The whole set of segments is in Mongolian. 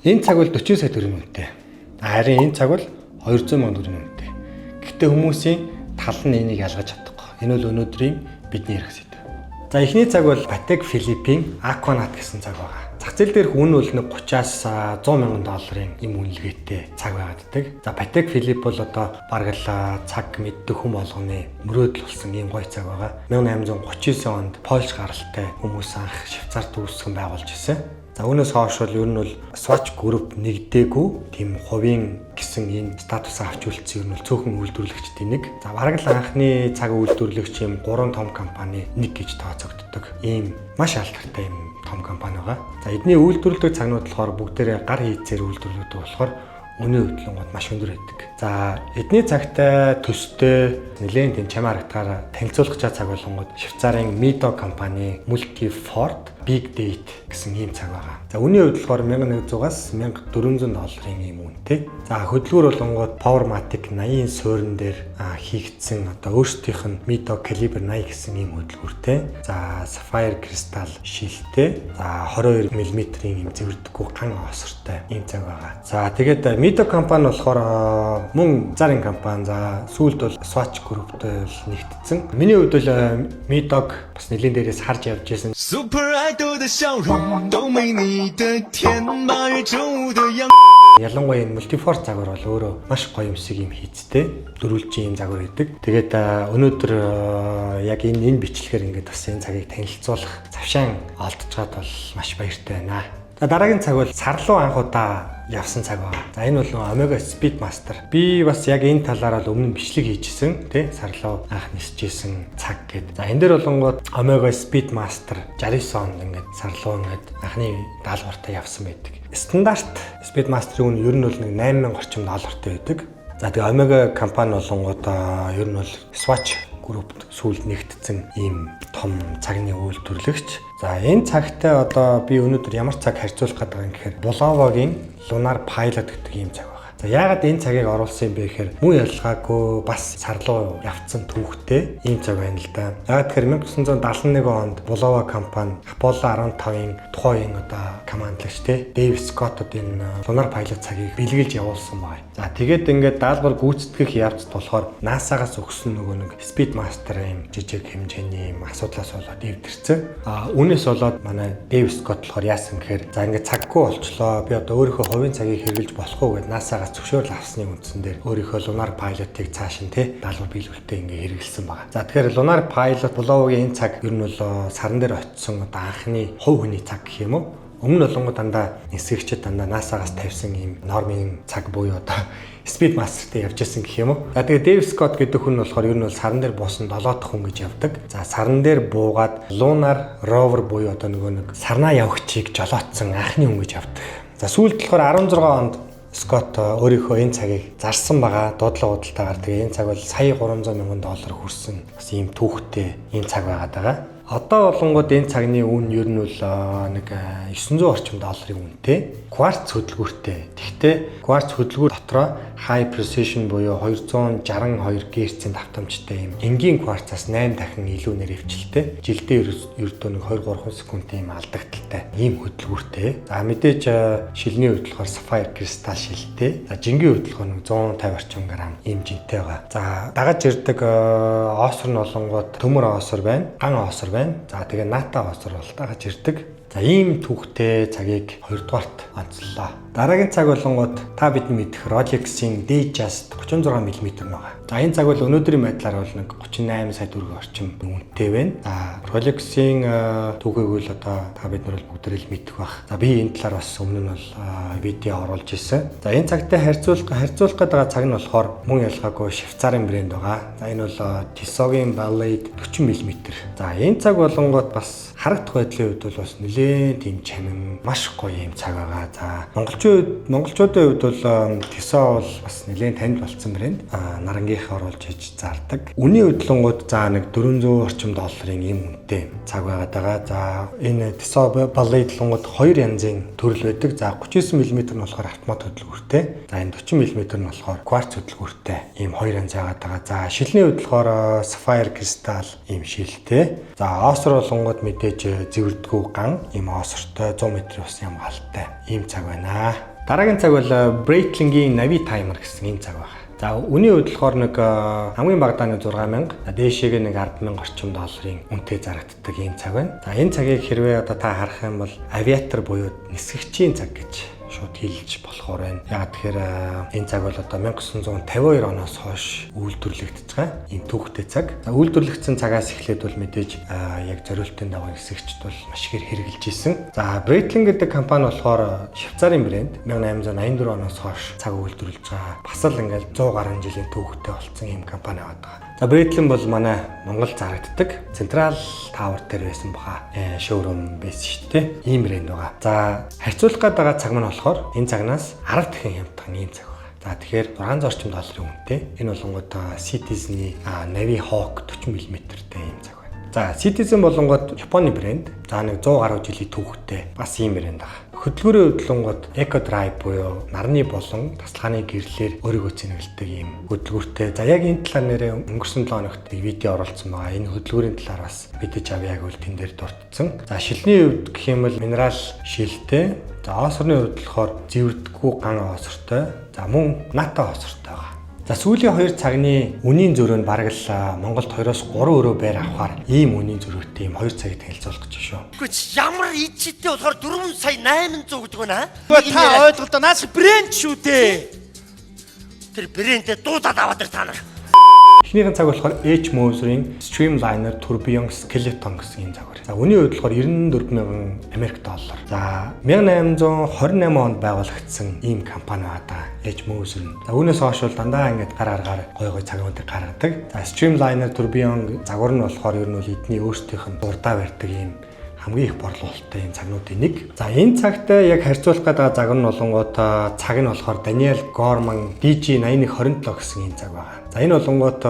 Энэ цаг бол 40 сая төгрөгийн үнэтэй. Харин энэ цаг бол 200 сая төгрөгийн үнэтэй. Гэхдээ хүмүүсийн тал нь энийг ялгаж чадахгүй. Энэ бол өнөөдрийн бидний ярих сэдэв. За, эхний цаг бол Patek Philippe-ийн Aquanaut гэсэн цаг байгаа. Зах зээл дээрх үн бол нэг 30-аас 100 мянган долларын юм үнэлгээтэй цаг байгаад байдаг. За, Patek Philippe бол одоо бараг л цаг мэддэг хүн болгоны мөрөөдөл болсон ийм гоё цаг байгаа. 1839 онд Польш гаралтай хүмүүс анх Швейцарт үүсгэн байгуулж ирсэн. За, үүнээс хойш бол ер нь бол Swatch Group нэгдээгүй, тийм хувийн гэсэн энэ статусаа авч үлдсэн ер нь бол цөөхөн үйлдвэрлэгчдийн нэг. За, бараг л анхны цаг үйлдвэрлэгч юм гурван том компани нэг гэж тооцогддог. Ийм маш алдартай юм том компани байгаа. За, эдний үйлдвэрлэдэг цагнууд болохоор бүгдээрээ гар хийцээр үйлдвэрлэдэг болохоор үнийн хөдөлгөөнгүүд маш өндөр байдаг. За, эдний цагтай төстэй нэлээд тийм чамаа харагдахаараа танилцуулах цаг болонгууд Швейцарын Mido компани Multifort Big Date гэсэн ийм цаг байгаа. За, үнийн хувьд болохоор 1100-аас 1400 долларын ийм үнэтэй. За, хөдөлгүүр болонгууд Powermatic 80-ын суурин дээр хийгдсэн одоо өөрсдийнх нь Mido Caliber 80 гэсэн ийм хөдөлгүүртэй. За, Sapphire Crystal шилтэй. За, 22 мм-ийн ийм зэвэрдэггүй ган осортой ийм цаг байгаа. За, тэгээд Mido компани болохоор мөн зарын компани. За, сүүлд бол Swatch Group-тэй бол нэгтцэн. Миний хувьд бол Mido-г бас нэлийн дээрээс харж явж байсан. Super Idol 的笑容都没你的甜，八月正午的阳。 Ялангуяа энэ Multifort загвар бол өөрөө маш гоё юмсыг юм хийцтэй. Дөрвөлжин юм загвар байдаг. Тэгээд өнөөдөр яг энэ бичлэгээр ингээд бас энэ цагийг танилцуулах завшаан олдчиход бол маш баяртай байна. За, дараагийн цаг бол сар руу анх удаа явсан цаг байгаа. За, энэ бол нөгөө Omega Speedmaster. Би бас яг энэ талаар бол өмнө бичлэг хийжсэн, тий, сар руу анх нисэжсэн цаг гээд. За, энэ дээр болонгууд Omega Speedmaster 69 онд ингээд сар руу ингээд анхны даалгавартаа явсан байдаг. Стандарт Speedmaster-ийн үн ер нь бол нэг 8000 орчим доллартай байдаг. За, тэгээ Omega компани болонгууд ер нь бол Swatch Group сүүлд нэгтсэн ийм том цагны үйлдвэрлэгч. За, энэ цагтай одоо би өнөөдөр ямар цаг харьцуулах гэдэг юм гэхээр Bulova-гийн Lunar Pilot гэдэг ийм цаг байна. За, яагаад энэ цагийг оруулсан юм бэ гэхээр мөн ялгаагүй бас сар руу явцсан түүхтэй ийм цаг байна л да. Яагаад тэгэхээр 1971 онд Bulova компани Apollo 15-ын тухайн одоо командлагч те Дэйв Скоттод энэ Lunar Pilot цагийг бэлгэлж явуулсан байна. За, тэгээд ингээд даалгавар гүйцэтгэх явцд болохоор NASA-гаас өгсөн нөгөө нэг Speedmaster ийм жижиг хэмжээний ийм асуудлаас болоод эвдэрсэн. А үүнээс болоод манай Дэйв Скотт болохоор яасан гэхээр, за, ингээд цаггүй болчлоо. Би одоо өөрийнхөө хувийн цагийг хэрэглэж болох уу гэд NASA-гаас зөвшөөрөл авсны үндсэн дээр өөрийнхөө Lunar Pilot-ыг цааш нь те даалгавар биелүүлэлтээ ингээ хэрэглэсэн байгаа. За, тэгэхээр Lunar Pilot Bulova-гийн энэ цаг ер нь бол саран дээр очисон одоо анхны хувь хүний цаг гэх юм уу? Өмнө нь болонгоо дандаа нисгэгчид дандаа NASA-гаас тавьсан ийм нормын цаг буюу одоо Speedmaster-тэй явж исэн гэх юм уу. За, тэгээ Дэйв Скотт гэдэг хүн нь болохоор ер нь бол саран дээр буусан 7 дахь хүн гэж явдаг. За, саран дээр буугаад Lunar Rover буюу одоо нөгөө нэг сарнаа явагчийг жолоодсон анхны хүн гэж явдаг. За, сүүлд болохоор 16 онд Скотт өөрийнхөө энэ цагийг зарсан байгаа дуудлага худалдаагаар. Тэгээ энэ цаг бол сая 300 мянган доллар хүрсэн бас ийм түүхтэй ийм цаг байгаад байгаа. Одоо болонгууд энэ цагны үн ер нь бол нэг 900 орчим долларын үнэтэй. Кварц хөдөлгүүртэй. Тэгэхдээ кварц хөдөлгүүр дотроо high precision буюу 262 Гц-ийн давтамжтай юм энгийн кварцаас 8 дахин илүү нэрвчлэлтэй. Жилдээ ердөө нэг 2 3 секундын юм алдагдалтай ийм хөдөлгүүртэй. За, мэдээж шилний хувьд болохоор sapphire crystal шилтэй. За, жингийн хувьд болохоор нэг 150 орчим грамм ийм жинтэй байгаа. За, дагаж ирдэг оосор нь болонгууд төмөр оосор байна, ган оосор байна. За, тэгээ ната оосор бол дагаж ирдэг. За, ийм түүхтэй цагийг хоёрдугаарт онцлоо. Дараагийн цаг болонгууд та бидний мэдэх Rolex-ийн Datejust 36 мм нь байгаа. За, энэ цаг бол өнөөдрийн байдлаар бол нэг 38 сая төгрөг орчим үнэтэй байна. За, Rolex-ийн түүхийг бол одоо та бид нар бол бүгдээрээ л мэдэх бах. За, би энэ талаар бас өмнө нь бол видео оруулж ирсэн. За, энэ цагтай харьцуулах гэдэг байгаа цаг нь болохоор мөн ялгаагүй Швейцарын брэнд байгаа. За, энэ бол Tissot-гийн Balade 40 мм. За, энэ цаг болонгууд бас харагдах байдлын хувьд бол бас нэлээд тийм чамин маш гоё юм цаг байгаа. За, монголчуудын хувьд бол Tissot бол бас нэлээд танил болсон брэнд. А нарангийнхаа оруулж хийж зардаг. Үнийн хөдлөнгүүд за нэг 400 орчим долларын ийм үнэтэй цаг байгаад байгаа. За, энэ Tissot Balade лонгод хоёр янзын төрөл байдаг. За, 39 мм нь болохоор автомат хөдөлгүүртэй. За, энэ 40 мм нь болохоор кварц хөдөлгүүртэй. Ийм хоёр янз байгаад байгаа. За, шилний хувьд болохоор sapphire crystal ийм шилтэй. За, оосор болонгод мэдээж зэвэрдгүү ган. Ийм осортой, 100 метрийн усны хамгаалалттай ийм цаг байна. Дараагийн цаг бол Breitling-ийн Navitimer гэсэн ийм цаг байна. За, үнийн хувьд болохоор нэг хамгийн багадаа нэг 6000, дээшээгээ нэг 10,000 орчим долларын үнэтэй зарагддаг ийм цаг байна. За, энэ цагийг хэрвээ одоо та харах юм бол aviator буюу нисгэгчийн цаг гэж шууд хэлж болохоор байна. Яг тэгэхээр энэ цаг бол одоо 1952 оноос хойш үйлдвэрлэгдэж байгаа ийм түүхтэй цаг. За, үйлдвэрлэгдсэн цагаас эхлээд бол мэдээж яг зориултын дагуу нисгэгчд бол маш ихээр хэрэглэж исэн. За, Breitling гэдэг компани болохоор Швейцарын брэнд, 1884 оноос хойш цаг үйлдвэрлэж байгаа. Бас л ингээл 100 гаруй жилийн түүхтэй болсон ийм компани байгаа. За, Breitling бол манай Монгол зарагддаг. Central Tower дээр байсан баха. Showroom байсан шүү дээ. Ийм брэнд байгаа. За, харьцуулах гээд байгаа цаг маань болохоор энэ цагнаас 10 дахин хямдхан ийм цаг байгаа. За, тэгэхээр 600 орчим долларын үнэтэй. Энэ болонгууд Citizen-ийн Navihawk 40 мм-тэй ийм цаг байна. За, Citizen болонгууд Японы брэнд. За, нэг 100 гаруй жилийн түүхтэй бас ийм брэнд байгаа. Хөдөлгөөрийн хувьд болонгууд Eco Drive буюу нарны болон тасалгааны гэрлээр өөрийгөө цэнэглэдэг ийм хөдөлгүүртэй. За, яг энэ талаар нэрээ өнгөрсөн 7 хоногт видео оруулсан байгаа. Энэ хөдөлгүүрийн талаар бас мэдэж авъя гэвэл тэн дээр дурдсан. За, шилний хувьд гэх юм бол минерал шилтэй. За, оосорны хувьд болохоор зэвэрдэггүй ган оосортой. За, мөн НАТО оосортой байгаа. За, сүүлийн хоёр цагны үнийн зөрөө нь бараг л Монголд 2-оос 3 өрөө байр авахаар ийм үнийн зөрөөтэй ийм хоёр цагийг танилцуулах гэж шүү. Үгүй чи ямар ичтэй болохоор 4 сая 800 гэдэг байна. Та ойлголтоо, наач брэнд шүү дээ. Тэр брэндээ дуудаад аваад ир та нар. Эхнийхэн цаг болохоор H Moser-ийн Streamliner Tourbillon Skeleton гэсэн ийм загвар. За, үнийн хувьд болохоор 94 мянган Америк доллар. За, 1828 онд байгуулагдсан ийм компани байгаа да. H Moser нь. За, үүнээс хойш бол дандаа ингээд гар аргаар гой гой цагнуудыг гаргадаг. За, Streamliner Tourbillon загвар нь болохоор ер нь бол эдний өөрсдийнх нь дурдаа барьдаг ийм хамгийн их борлуулалттай энэ цагнуудын нэг. За, энэ цагтай яг харьцуулах гэдэг загвар нь болонгууд цаг нь болохоор Daniel Gorman DG 8127 гэсэн энэ цаг байгаа. За, энэ болонгууд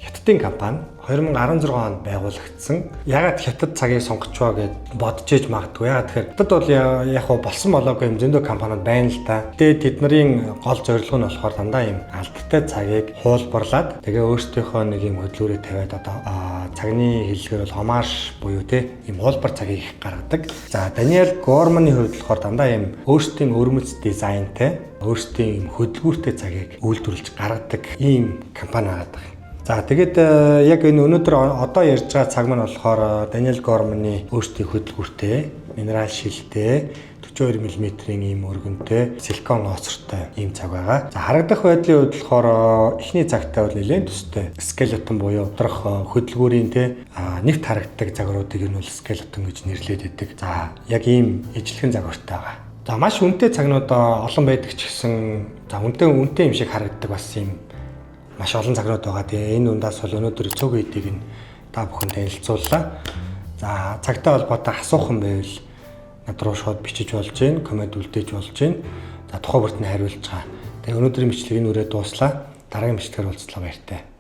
Хятадын компани, 2016 онд байгуулагдсан. Ягаад хятад цагийг сонгочвоо гэд бодож ээж магадгүй. Ягаад тэгэхээр хятад бол яг хуу болсон болоогүй юм зөндөө компаниуд байна л да. Тэгээд тэд нарын гол зорилго нь болохоор дандаа юм алдартай цагийг хуулбарлаад, тэгээ өөрсдийнхөө нэг юм хөдөлгөөрөө тавиад, одоо цагны хэллэгээр бол homage буюу те ийм хуулбар цагийг их гаргадаг. За, Daniel Gorman-ы хувьд болохоор дандаа ийм өөрсдийн өвөрмөц дизайнтай, өөрсдийн ийм хөдөлгүүртэй цагийг үйлдвэрлэж гаргадаг ийм компани байгаа. За, тэгээд яг энэ өнөөдөр одоо ярьж байгаа цаг маань болохоор Daniel Gorman-ы өөрсдийн хөдөлгүүртэй, минерал шилтэй, 42 мм-ийн ийм өргөнтэй, силикон оосортой ийм цаг байгаа. За, харагдах байдлын хувьд болохоор эхний цагтай бол нэлээд төстэй. Skeleton буюу доторх хөдөлгүүрийн те нэвт харагддаг загваруудыг нь бол skeleton гэж нэрлэдэг байдаг. За, яг ийм ижилхэн загвартай байгаа. За, маш үнэтэй цагнууд олон байдаг ч гэсэн, за, үнэтэй үнэтэй юм шиг харагддаг бас ийм маш олон цагнууд байгаа. Тэгээ энэ дундаас бол өнөөдөр цөөхөн хэдийг нь та бүхэн танилцууллаа. За, цагтай холбоотой асуух юм байвал над руу шууд бичиж болж байна, comment үлдээж болж байна. За, тухайн бүрт нь хариулж байгаа. Тэгээ өнөөдрийн бичлэг энэ үрээ дууслаа. Дараагийн бичлэгээр уулзлаа, баяртай.